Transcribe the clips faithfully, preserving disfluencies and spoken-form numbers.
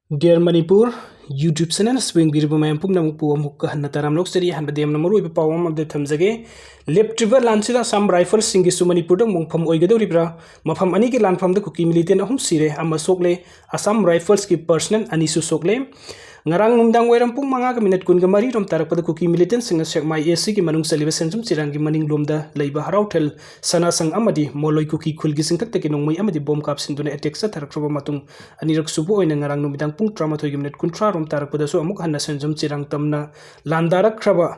Dear Manipur YouTube channel ꯌꯦꯡꯕꯤꯔꯤꯕ ꯃꯌꯥꯝ ꯄꯨꯝꯅꯃꯛꯄꯨ ꯑꯃꯨꯛꯀ ꯍꯟꯅ ꯇꯔꯥꯝꯅ ꯑꯣꯛꯆꯔꯤ꯫ ꯑꯍꯥꯟꯕꯗ ꯌꯥꯝꯅ ꯃꯔꯨꯑꯣꯏꯕ ꯄꯥꯎ ꯑꯃ ꯑꯞꯗꯦꯠ ꯊꯝꯖꯒꯦ꯫ ꯂꯦꯞꯇ꯭ꯔꯤꯕ ꯂꯥꯟꯁꯤꯗ ꯑꯁꯥꯝ ꯔꯥꯏꯐꯜꯁꯤꯡꯒꯤꯁꯨ ꯃꯅꯤꯄꯨꯔꯗ ꯃꯣꯡꯐꯝ ꯑꯣꯏꯒꯗꯧꯔꯤꯕ꯭ꯔꯥ? ꯃꯐꯝ ꯑꯅꯤꯒꯤ ꯂꯥꯟꯐꯝꯗ ꯀꯨꯀꯤ ꯃꯤꯂꯤꯇꯦꯟ ꯑꯍꯨꯝ ꯁꯤꯔꯦ ꯑꯃ ꯁꯣꯛꯂꯦ꯫ ꯑꯁꯥꯝ ꯔꯥꯏꯐꯜꯁꯀꯤ ꯄꯔꯁꯅꯦꯜ ꯑꯅꯤꯁꯨ ꯁꯣꯛꯂꯦ꯫ ꯉꯔꯥꯡ ꯅꯨꯃꯤꯗꯥꯡ ꯋꯥꯏꯔꯝ ꯄꯨꯡ ꯃꯉꯥꯒ ꯃꯤꯅꯠ ꯀꯨꯟꯒ ꯃꯔꯤ ꯔꯣꯝ ꯇꯥꯔꯛꯄꯗ ꯀꯨꯀꯤ ꯃꯤꯂꯤꯇꯦꯟꯁꯤꯡꯅ ꯁꯦꯛꯃꯥꯏ ꯑꯦꯁꯤꯒꯤ ꯃꯅꯨꯡ ꯆꯜꯂꯤꯕ ꯁꯦꯟꯖꯝ ꯆꯤꯔꯥꯡꯒꯤ ꯃꯅꯤꯡꯂꯣꯝꯗ ꯂꯩꯕ ꯍꯔꯥꯎꯊꯦꯜ ꯁꯅꯥꯁꯪ ꯑꯃꯗꯤ ꯃꯣꯂꯣꯏ ꯀꯨꯀꯤ ꯈꯨꯜꯒꯤ ꯆꯤꯡꯊꯛꯇꯒꯤ ꯅꯣꯡꯃꯩ ꯑꯃꯗꯤ ꯕꯣꯝ ꯀꯥꯞꯁꯤꯟꯗꯨꯅ ꯑꯦꯇꯦꯛ ꯆꯠꯊꯔꯛꯈ꯭ꯔꯕ ꯃꯇꯨꯡ, ꯑꯅꯤꯔꯛ ꯁꯨꯕ ꯑꯣꯏꯅ ꯉꯔꯥꯡ ꯅꯨꯃꯤꯗꯥꯡ ꯄꯨꯡ ꯇꯔꯥꯃꯥꯊꯣꯏꯒꯤ ꯃꯤꯅꯠ ꯀꯨꯟꯊ꯭ꯔꯥ ꯔꯣꯝ ꯇꯥꯔꯛꯄꯗꯁꯨ ꯑꯃꯨꯛ ꯍꯟꯅ ꯁꯦꯟꯖꯝ ꯆꯤꯔꯥꯡ ꯇꯝꯅ ꯂꯥꯟꯗꯥꯔꯛꯈ꯭ꯔꯕ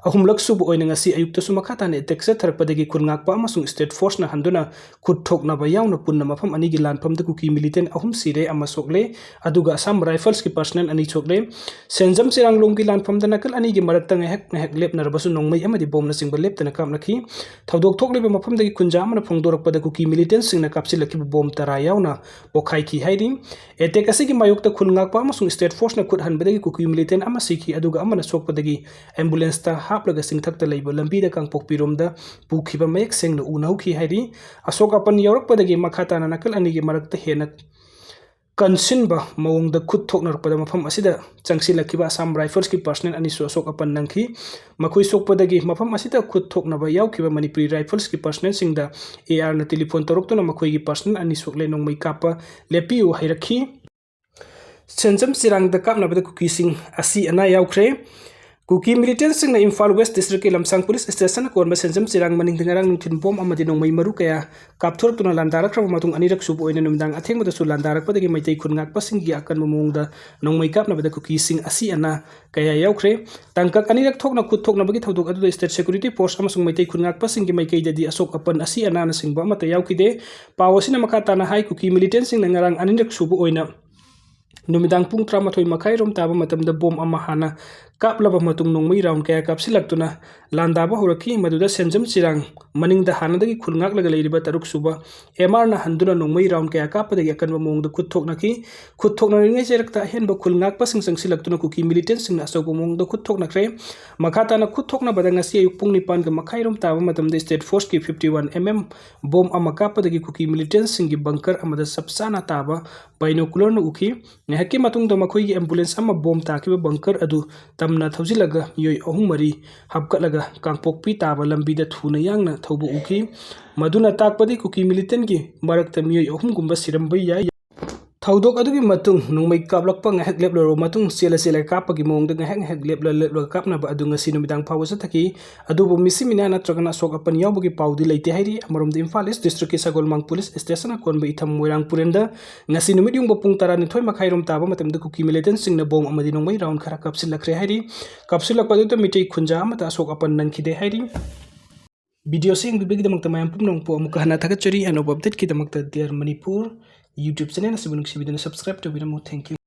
ꯑꯍꯨꯝꯂꯛ ꯁꯨꯕ ꯑꯣꯏꯅ ꯉꯁꯤ ꯑꯌꯨꯛꯇꯁꯨ ꯃꯈꯥ ꯇꯥꯅ ꯑꯦꯇꯦꯛ ꯆꯠꯊꯔꯛꯄꯗꯒꯤ ꯈꯨꯜ ꯉꯥꯛꯄ ꯑꯃꯁꯨꯡ ꯁ꯭ꯇꯦꯠ ꯐꯣꯔꯁꯅ ꯍꯟꯗꯨꯅ ꯈꯨꯠ ꯊꯣꯛꯅꯕ ꯌꯥꯎꯅ ꯄꯨꯟꯅ ꯃꯐꯝ ꯑꯅꯤꯒꯤ ꯂꯥꯟꯐꯝꯗ ꯀꯨꯀꯤ ꯃꯤꯂꯤꯇꯦꯟ ꯑꯍꯨꯝ ꯁꯤꯔꯦ ꯑꯃ ꯁꯣꯛꯂꯦ, ꯑꯗꯨꯒ ꯑꯁꯥꯝ ꯔꯥꯏꯐꯜꯁꯀꯤ ꯄꯔꯁꯅꯦꯜ ꯑꯅꯤ ꯁꯣꯛꯂꯦ꯫ ꯁꯦꯟꯖꯝ ꯆꯤꯔꯥꯡꯂꯣꯝꯒꯤ ꯂꯥꯟꯐꯝꯗ ꯅꯥꯀꯜ ꯑꯅꯤꯒꯤ ꯃꯔꯛꯇ ꯉꯥꯏꯍꯥꯛ ꯉꯥꯏꯍꯥꯛ ꯂꯦꯞꯅꯔꯕꯁꯨ ꯅꯣꯡꯃꯩ ꯑꯃꯗꯤ ꯕꯣꯝꯅꯆꯤꯡꯕ ꯂꯦꯞꯇꯅ ꯀꯥꯞꯅꯈꯤ꯫ ꯊꯧꯗꯣꯛ ꯊꯣꯛꯂꯤꯕ ꯃꯐꯝꯗꯒꯤ ꯈꯨꯟꯖꯥ ꯑꯃꯅ ꯐꯣꯡꯗꯣꯔꯛꯄꯗ ꯀꯨꯀꯤ ꯃꯤꯂꯤꯇꯦꯟꯁꯤꯡꯅ ꯀꯥꯞꯁꯤꯜꯂꯛꯈꯤꯕ ꯕꯣꯝ ꯇꯔꯥ ꯌꯥꯎꯅ ꯄꯣꯈꯥꯏꯈꯤ ꯍꯥꯏꯔꯤ꯫ ꯑꯦꯇꯦꯛ ꯑꯁꯤꯒꯤ ꯃꯥꯌꯣꯛꯇ ꯈꯨꯜ ꯉꯥꯛꯄ ꯑꯃꯁꯨꯡ ꯁ꯭ꯇꯦꯠ ꯐꯣꯔꯁꯅ ꯈꯨꯠ ꯍꯟꯕꯗꯒꯤ ꯀꯨꯀꯤ ꯃꯤꯂꯤꯇꯦꯟ ꯑꯃ ꯁꯤꯈꯤ, ꯑꯗꯨꯒ ꯑꯃꯅ ꯁꯣꯛꯄꯗꯒꯤ ꯑꯦꯝꯕꯨꯂꯦꯟꯁꯇ ꯍꯥꯞꯂꯒ ꯆꯤꯡꯊꯛꯇ ꯂꯩꯕ ꯂꯝꯕꯤꯗ ꯀꯥꯡꯄꯣꯛꯄꯤꯔꯣꯝꯗ ꯄꯨꯈꯤꯕ ꯃꯌꯦꯛ ꯁꯦꯡꯅ ꯎꯅꯍꯧꯈꯤ ꯍꯥꯏꯔꯤ꯫ ꯑꯁꯣꯛ ꯑꯄꯟ ꯌꯥꯎꯔꯛꯄꯗꯒꯤ ꯃꯈꯥ ꯇꯥꯅ ꯅꯥꯀꯜ ꯑꯅꯤꯒꯤ ꯃꯔꯛꯇ ꯍꯦꯟꯅ ꯀꯟꯁꯤꯟꯕ ꯃꯑꯣꯡꯗ ꯈꯨꯠ ꯊꯣꯛꯅꯔꯛꯄꯗ ꯃꯐꯝ ꯑꯁꯤꯗ ꯆꯪꯁꯤꯜꯂꯛꯈꯤꯕ ꯑꯁꯥꯝ ꯔꯥꯏꯐꯜꯁꯀꯤ ꯄꯔꯁꯅꯦꯜ ꯑꯅꯤꯁꯨ ꯑꯁꯣꯛ ꯑꯄꯟ ꯅꯪꯈꯤ꯫ ꯃꯈꯣꯏ ꯁꯣꯛꯄꯗꯒꯤ ꯃꯐꯝ ꯑꯁꯤꯗ ꯈꯨꯠ ꯊꯣꯛꯅꯕ ꯌꯥꯎꯈꯤꯕ ꯃꯅꯤꯄꯨꯔꯤ ꯔꯥꯏꯐꯜꯁꯀꯤ ꯄꯔꯁꯅꯦꯜꯁꯤꯡꯗ ꯑꯦ ꯑꯥꯔꯅ ꯇꯦꯂꯤꯐꯣꯟ ꯇꯧꯔꯛꯇꯨꯅ ꯃꯈꯣꯏꯒꯤ ꯄꯔꯁꯅꯦꯜ ꯑꯅꯤ ꯁꯣꯛꯂꯦ, ꯅꯣꯡꯃꯩ ꯀꯥꯞꯄ ꯂꯦꯞꯄꯤꯌꯨ ꯍꯥꯏꯔꯛꯈꯤ꯫ ꯁꯦꯟꯖꯝ ꯆꯤꯔꯥꯡꯗ ꯀꯥꯞꯅꯕꯗ ꯀꯨꯀꯤꯁꯤꯡ ꯑꯁꯤ ꯑꯅꯥ ꯌꯥꯎꯈ꯭ꯔꯦ꯫ ꯀꯨꯀꯤ ꯃꯤꯂꯤꯇꯦꯟꯁꯤꯡꯅ ꯏꯝꯐꯥꯜ ꯋꯦꯁ ꯗꯤꯁꯇ꯭ꯔꯤꯛꯀꯤ ꯂꯝꯁꯥꯡ ꯄꯨꯂꯤꯁ ꯁ꯭ꯇꯦꯁꯟꯅ ꯀꯣꯟꯕ ꯁꯦꯟꯖꯝ ꯆꯤꯔꯥꯡ ꯃꯅꯤꯡꯗ ꯉꯔꯥꯡ ꯅꯨꯡꯊꯤꯜ ꯕꯣꯝ ꯑꯃꯗꯤ ꯅꯣꯡꯃꯩ ꯃꯔꯨ ꯀꯌꯥ ꯀꯥꯞꯊꯣꯔꯛꯇꯨꯅ ꯂꯥꯟꯗꯥꯔꯛꯈ꯭ꯔꯕ ꯃꯇꯨꯡ, ꯑꯅꯤꯔꯛ ꯁꯨꯕ ꯑꯣꯏꯅ ꯅꯨꯃꯤꯗꯥꯡ ꯑꯊꯦꯡꯕꯗꯁꯨ ꯂꯥꯟꯗꯥꯔꯛꯄꯗꯒꯤ ꯃꯩꯇꯩ ꯈꯨꯟ ꯉꯥꯛꯄꯁꯤꯡꯒꯤ ꯑꯀꯟꯕ ꯃꯑꯣꯡꯗ ꯅꯣꯡꯃꯩ ꯀꯥꯞꯅꯕꯗ ꯀꯨꯀꯤꯁꯤꯡ ꯑꯁꯤ ꯑꯅꯥ ꯀꯌꯥ ꯌꯥꯎꯈ꯭ꯔꯦ꯫ ꯇꯥꯡꯀꯛ ꯑꯅꯤꯔꯛ ꯊꯣꯛꯅ ꯈꯨꯠ ꯊꯣꯛꯅꯕꯒꯤ ꯊꯧꯗꯣꯛ ꯑꯗꯨꯗ ꯁ꯭ꯇꯦꯠ ꯁꯦꯀ꯭ꯌꯨꯔꯤꯇꯤ ꯐꯣꯔꯁ ꯑꯃꯁꯨꯡ ꯃꯩꯇꯩ ꯈꯨꯟ ꯉꯥꯛꯄꯁꯤꯡꯒꯤ ꯃꯥꯏꯀꯩꯗꯗꯤ ꯑꯁꯣꯛ ꯑꯄꯟ ꯑꯁꯤ ꯑꯅꯥꯅꯆꯤꯡꯕ ꯑꯃꯠꯇ ꯌꯥꯎꯈꯤꯗꯦ꯫ ꯄꯥꯎ ꯑꯁꯤꯅ ꯃꯈꯥ ꯇꯥꯅ ꯍꯥꯏ, ꯀꯨꯀꯤ ꯃꯤꯂꯤꯇꯦꯟꯁꯤꯡꯅ ꯉꯔꯥꯡ ꯑꯅꯤꯔꯛ ꯁꯨꯕ ꯑꯣꯏꯅ ꯅꯨꯃꯤꯗꯥꯡ ꯄꯨꯡ ꯇꯔꯥꯃꯥꯊꯣꯏ ꯃꯈꯥꯏ ꯔꯣꯝ ꯇꯥꯕ ꯃꯇꯝꯗ ꯕꯣꯝ ꯑꯃ ꯍꯥꯟꯅ ꯀꯥꯞꯂꯕ ꯃꯇꯨꯡ ꯅꯣꯡꯃꯩ ꯔꯥꯎꯟ ꯀꯌꯥ ꯀꯥꯞꯁꯤꯜꯂꯛꯇꯨꯅ ꯂꯥꯟꯗꯥꯕ ꯍꯧꯔꯛꯈꯤ꯫ ꯃꯗꯨꯗ ꯁꯦꯟꯖꯝ ꯆꯤꯔꯥꯡ ꯃꯅꯤꯡꯗ ꯍꯥꯟꯅꯗꯒꯤ ꯈꯨꯜ ꯉꯥꯛꯂꯒ ꯂꯩꯔꯤꯕ ꯇꯔꯨꯛ ꯁꯨꯕ ꯑꯦꯝ ꯑꯥꯔꯅ ꯍꯟꯗꯨꯅ ꯅꯣꯡꯃꯩ ꯔꯥꯎꯟ ꯀꯌꯥ ꯀꯥꯞꯄꯗꯒꯤ ꯑꯀꯟꯕ ꯃꯑꯣꯡꯗ ꯈꯨꯠ ꯊꯣꯛꯅꯈꯤ꯫ ꯈꯨꯠ ꯊꯣꯛꯅꯔꯤꯉꯩ ꯆꯩꯔꯛꯇ ꯑꯍꯦꯟꯕ ꯈꯨꯜ ꯉꯥꯛꯄꯁꯤꯡ ꯆꯪꯁꯤꯜꯂꯛꯇꯨꯅ ꯀꯨꯀꯤ ꯃꯤꯂꯤꯇꯦꯟꯁꯤꯡꯅ ꯑꯆꯧꯕ ꯃꯑꯣꯡꯗ ꯈꯨꯠ ꯊꯣꯛꯅꯈ꯭ꯔꯦ꯫ ꯃꯈꯥ ꯇꯥꯅ ꯈꯨꯠ ꯊꯣꯛꯅꯕꯗ ꯉꯁꯤ ꯑꯌꯨꯛ ꯄꯨꯡ ꯅꯤꯄꯥꯟꯒ ꯃꯈꯥꯏ ꯔꯣꯝ ꯇꯥꯕ ꯃꯇꯝꯗ ꯁ꯭ꯇꯦꯠ ꯐꯣꯔꯁꯀꯤ fifty one M M bomb ꯑꯃ ꯀꯥꯞꯄꯗꯒꯤ ꯀꯨꯀꯤ ꯃꯤꯂꯤꯇꯦꯟꯁꯤꯡꯒꯤ ꯕꯪꯀꯔ ꯑꯃꯗ ꯆꯞ ꯆꯥꯅ ꯇꯥꯕ ꯕꯥꯏꯅꯣꯀꯨꯂꯔꯅ ꯎꯈꯤ꯫ ꯉꯥꯏꯍꯥꯛꯀꯤ ꯃꯇꯨꯡꯗ ꯃꯈꯣꯏꯒꯤ ambulance ꯑꯃ bomb ꯇꯥꯈꯤꯕ bunker ꯑꯗꯨ ꯇꯝꯅ ꯊꯧꯖꯤꯜꯂꯒ ꯃꯤꯑꯣꯏ ꯑꯍꯨꯝ ꯃꯔꯤ ꯍꯥꯞꯀꯠꯂꯒ ꯀꯥꯡꯄꯣꯛꯄꯤ ꯇꯥꯕ ꯂꯝꯕꯤꯗ ꯊꯨꯅ ꯌꯥꯡꯅ ꯊꯧꯕ ꯎꯈꯤ꯫ ꯃꯗꯨꯅ ꯇꯥꯛꯄꯗꯤ ꯀꯨꯀꯤ militantꯀꯤ ꯃꯔꯛꯇ ꯃꯤꯑꯣꯏ ꯑꯍꯨꯝꯒꯨꯝꯕ ꯁꯤꯔꯝꯕ ꯌꯥꯏ꯫ ꯊꯧꯗꯣꯛ ꯑꯗꯨꯒꯤ ꯃꯇꯨꯡ ꯅꯣꯡꯃꯩ ꯀꯥꯞꯂꯛꯄ ꯉꯥꯏꯍꯥꯛ ꯂꯦꯞꯂꯨꯔꯕ ꯃꯇꯨꯡ ꯆꯦꯜꯂ ꯆꯦꯜꯂꯒ ꯀꯥꯞꯄꯒꯤ ꯃꯑꯣꯡꯗ ꯉꯥꯏꯍꯥꯛ ꯉꯥꯏꯍꯥꯛ ꯂꯦꯞꯂ ꯂꯦꯞꯂꯒ ꯀꯥꯞꯅꯕ ꯑꯗꯨ ꯉꯁꯤ ꯅꯨꯃꯤꯗꯥꯡ ꯐꯥꯎꯕ ꯆꯠꯊꯈꯤ꯫ ꯑꯗꯨꯕꯨ ꯃꯤꯁꯤ ꯃꯤꯅꯥ ꯅꯠꯇ꯭ꯔꯒꯅ ꯑꯁꯣꯛ ꯑꯄꯟ ꯌꯥꯎꯕꯒꯤ ꯄꯥꯎꯗꯤ ꯂꯩꯇꯦ ꯍꯥꯏꯔꯤ꯫ ꯑꯃꯔꯣꯝꯗ ꯏꯝꯐꯥꯜ East districtꯀꯤ ꯁꯒꯣꯜꯃꯥꯡ police stationꯅ ꯀꯣꯟꯕ ꯏꯊꯝ ꯃꯣꯏꯔꯥꯡ ꯄꯨꯔꯦꯟꯗ ꯉꯁꯤ ꯅꯨꯃꯤꯠ ꯌꯨꯡꯕ ꯄꯨꯡ ꯇꯔꯥꯅꯤꯊꯣꯏ ꯃꯈꯥꯏꯔꯣꯝ ꯇꯥꯕ ꯃꯇꯝꯗ ꯀꯨꯀꯤ militantꯁꯤꯡꯅ bomb ꯑꯃꯗꯤ ꯅꯣꯡꯃꯩ round ꯈꯔ ꯀꯥꯞꯁꯤꯜꯂꯛꯈ꯭ꯔꯦ ꯍꯥꯏꯔꯤ꯫ ꯀꯥꯞꯁꯤꯜꯂꯛꯄ ꯑꯗꯨꯗ ꯃꯤꯇꯩ ꯈꯨꯟꯖꯥ ꯑꯃꯠꯇ ꯑꯁꯣꯛ ꯑꯄꯟ ꯅꯪꯈꯤꯗꯦ ꯍꯥꯏꯔꯤ꯫ Videoꯁꯤ ꯌꯦꯡꯕꯤꯕꯒꯤꯗꯃꯛꯇ ꯃꯌꯥꯝ ꯄꯨꯝꯅꯃꯛꯄꯨ ꯑꯃꯨꯛꯀ ꯍꯟꯅ ꯊꯥꯒꯠꯆꯔꯤ꯫ ꯑꯅꯧꯕ updateꯀꯤꯗꯃꯛꯇ Dare Manipur YouTube channel ꯑꯁꯤꯕꯨ ꯅꯨꯡꯁꯤꯕꯤꯗꯨꯅ subscribe ꯇꯧꯕꯤꯔꯝꯃꯨ꯫ Thank you꯫